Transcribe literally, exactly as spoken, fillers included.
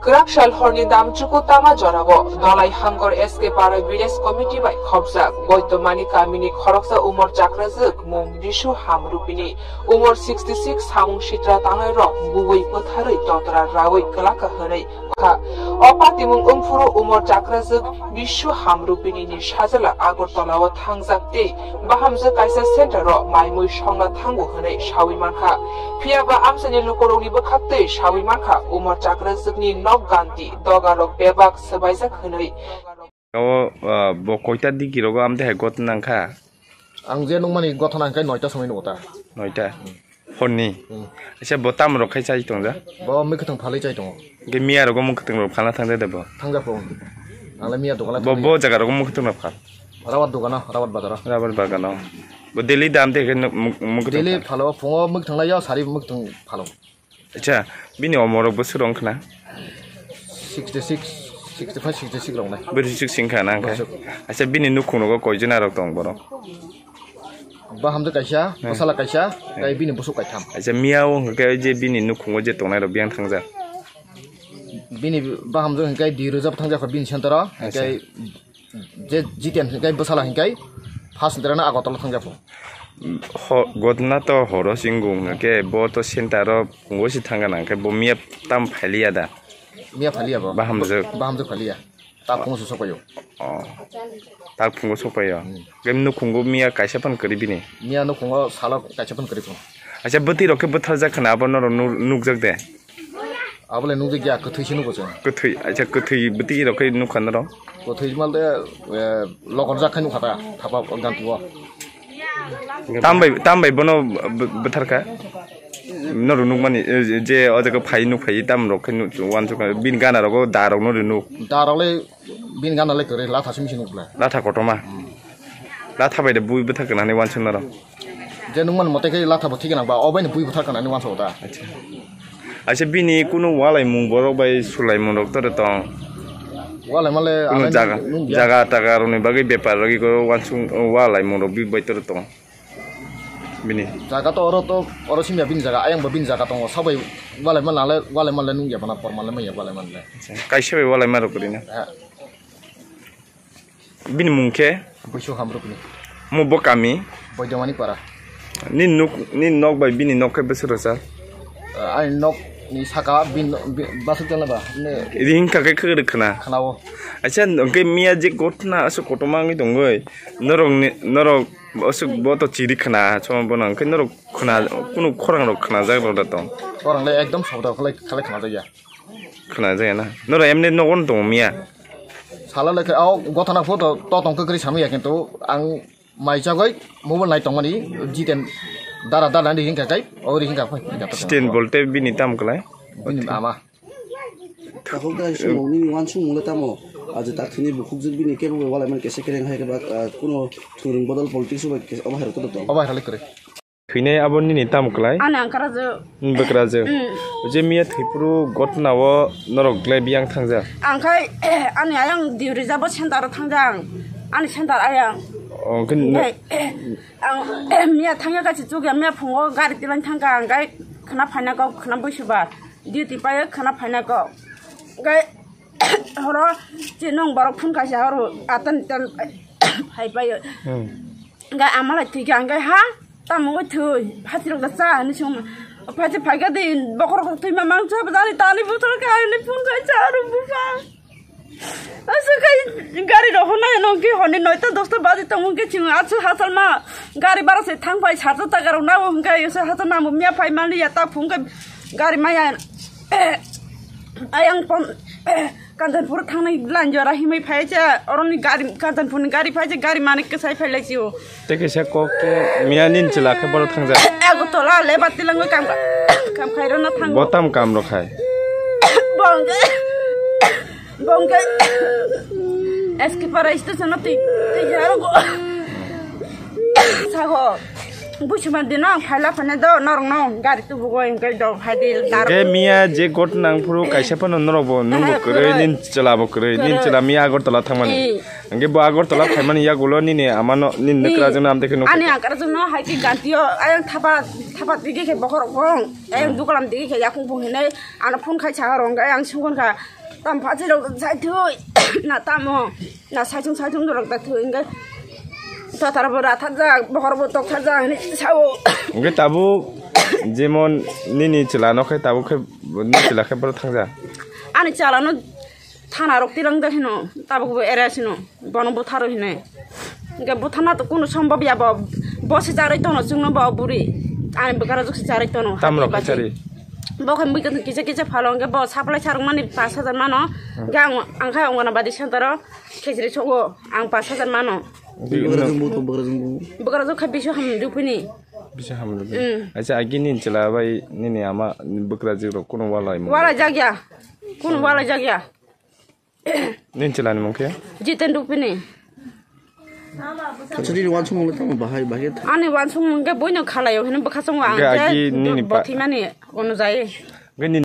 Kwrak sal horni damchuku tama jorao Dolai Hangor S K Para Village Committee bai khopjak Boitomani kamini khoroksa umor chakrajwk mung Bishu Hamrupini umor sixty six samung sitra tangnairok bubui bwtharwi totra rawi kwlaka hwnwi kha. O patimung wngphuru umor chakrajwk Bishu Hamrupini ni sajla Agartala o thangjak tei bahamjwk kaisa center o maimui songna thango hwnwi sawi mankha. Phiya ba amchaini lukurokni bwkhaktwi sawi mankha, umor chakrajwkni nok ganti dogarok bebak swbaijak hwnwi. O, ah, bo koita digi rogo amte hai gotna nangkha? Ang je nungmani gotna hingkai noita somoi nugo ta. Noita? Horni? Hmm. Acha bo tam rok khai chai tongja? Bo mui kwthwng phalwi chai tongo. Ge miya rogo mui kwthwng rok phalna thangja de bo? Thangja phung. Ang le miya dogan la Bo, thangwi. Bo jaga rogo mui kwthwng rok phal? Rawat dogano, rawat bazaro. Rubber bagano. Bo daily dam de ke nuk-, muk-, muk Daily thang. Phalo, phungo muk thang layo, sari muk thang phalo. Acha, bini omorok bwswk rong khna? Sixty six, sixty five, sixty six rong nai. Bwswk sing khna nang khe? Bwswk. Acha, bini nukhung rogo koi jona rok tong borok? Bahamjwk kaisa, Hmm. bwsala kaisa, Hmm. tei bini bwswk kaitham. Acha, miya o hwnkhe je bini nukhung o je tongnai rok biyang thangjak? Bini bahamjwk hwnkhe di rwjap thangjak bini center o, Acha. hwnkhe Je Jiten hinkhe bwsala hinkhe first derana Agartala thangjago. Ho-, gotna to horo singwng hinkhe bo to center o phungo si thangana hinkhe bo miya tam phailiya da? Miya phailiya bo. Bahamjwk. Bahamjwk phailiya. Ta phungo si sokpaio. Oh. Ta phungo sokpaio. Hmm. Hinkhe nukhungo miya kaisa phan kwrwi bini? Miya nukhungo salo kaisa phan kwrwi phungo. Acha bwtwi rok khe bwtharjak khna abo norok nu-, nukjak de? Abole nukjak ya, kwthwi se nugo chwng. Kwthwi, acha, kwthwi bwtwi rok khe nukha norok? Kwthwi mal de, eh, lokor jak khai nukha ta, thapa gantugo. Tam bai, tam bai bono b-, bwtharkha? Norok nukmani, eh, je o jaga phai nukphai tam rok khe nu-, uansukha, bini gana rogo da rok no rinuk. Da rok le Bini gana le kwrwi, latha simi se nukla. Latha kotorma. Latha bai de bui bwtha gwnani uansuk norok. Je nukmani mote khe latha bo thik gwnang ba, o bai ni bui bwtha gwnani uansuk da. Acha. Acha bini kunu walaimung borok bai sulaimung rok tore tong. Walai male Kunu ale jaga, nung ya. Jaga taga rokni bagwi bepar rok iko uansuk walaimung rok bui bai tore tong. Bini. Jaga to oro to, oro simya bini jaga, ayang bo bini jaga tongo, sabai walai male, walai male nung ya bana, por male maya walai male. Kaisa bai walai ma rok kwrwi na. Ha. Bini mung khe? Buisu Hamrukni. Mo bo kami? Boidomani para. Ni nuk, ni nok bai bini nok khe bwswk rwchap? Ah, ani nok ni saka bin, bin, basuk jala ba, ne. Ring ka khe khwrwk khna. Khna o. Acha, hwnkhe miya je gotna aswk kotorma wngwi tongwi. Norok ni, norok aswk bo to chiri khna, chwng bono hwnkhe norok khna, kunu khorang rok khna jak rok da tong. Khorang le ekdom sabda khalai, khalai khna jak ya. Khna jak ya na. Norok emni nogo no tongo miya. Sala le khe, o gotna photo to tong kwkrwi samya, kintu ang mai chagwi mobile nai tongmani, jiten dara dara ni hingka kai, o ri hingka phai, hingka to. Sten bolte bini tam kwlai? Bini ama. Takhuk da sumung nini wansukmung le tamo? Aje tak thini bukhuk jwk bini kebo walai man kese kereng hai khe ba, ah, kuno thwrwng bodol politics bai khe obo hai rok to tong. Obo hai rok le kwrwi. Thwinai abo nini tamo kwlai? Ani angkara je. Bwkra je. Mm. Je miya thwipru gotna o norok glai biyang thangjak? Ang khai, ani ayang diu rijabo center o thangjak. Ani center ayang. Oh, khe no- Ngai, ang, miya thangya kachi chukya, miya phungo gari tilang thangka, ang gai khna phaina kok, khna buisuba. Duty payo khna phaina kok. Gai horo chinung borok phun kaisa horo atan tan hai payo. Hmm. Hingke amalai thwi khe hingke ha, tamo wngwi thwi, phatirok da cha hinwi songma. Phatir phaikhe di bokhorok rok thwima mangsa bwdani tani buthor khe ayoni phone khai cha aro bupha. Aswk khai gari rok hwnwi nong khe hwnwi noita dosta baji tongo khe chwng aswk hachal ma gari bara se thang phai sarta taka rok nabo hwnkhe aswk hachal ma bo miya phai mani ya ta phone khai gari maya ayang pon Kanchanpur thangnai line jora himwi phai cha, oroni gari, Kanchanpurni gari phai cha, gari manik kwsai phai lai chio. Tei kaisa kok khe miya nini chwla khe borok thangjak. Agartala le bati langwi kam, kam khai rwna thango. Bo tam kam rok khai? Bongke, bongke S K Para station o twi, twi jaro go. Sago. Buchuma dino ang phaila phane do norok no gari tubugo hingke do haidi daro. Hingke miya je got nang phuru kaisa phano norok bo nungbo kwrwi, nin chwla bo kwrwi, nin chwla miya Agartala thangmani. Hingke bo Agartala phaimani yagulo nini amano nini nukra jwngno amtwi khe nukha. Ani angkara jwngno hai khe gantio ayang thapa thapa digi khe bokhorok bong ayang dukalam digi khe yakung bong hinai ano phone khai saha rong ayang sungkon kha tam phachi rok sai thui na tamo. Na saichung saichung dorok ta thwi hingke totar bo rathajak, bohor bo tokthajak hinwi sao. Hingke tabuk jemon nini chwla no khe tabuk khe nini chwla khe boro thangja. Ani chwla no thana rok tirang jak hino, tabuk bo ere sino, bono butharo hinwi. Hingke buthana to kunu sombab ya bo, bo se charwi tono chwngno bo buri. Ani bwkara jok se charwi tono. Tam rok khe charwi. Bo khe mui kisa kisa phalo hingke bo supply sarwk mani pash hajar mano. Hingke ang ang khe Anganabadi center o. Khejri sogo ang pash hajar mano. Bwkra jwng bu to bwkra jwng bu. Bwkra jwng kha bisu ham dupini. Bisu ham dupini. Mm. Acha agi nin chwla bai nini ama bwkra jwng rok kuno walai mo. Walai jagya. Kuno walai jagya. Nin chwla ni mung khe? Jiten dupini. Acha nini wansung mung tamo bahai bahai. Ani wansung mung ke boino khalayo hino bwkha songo ang. Hingke agi nini pa- bothimani ono jai. Hingke nini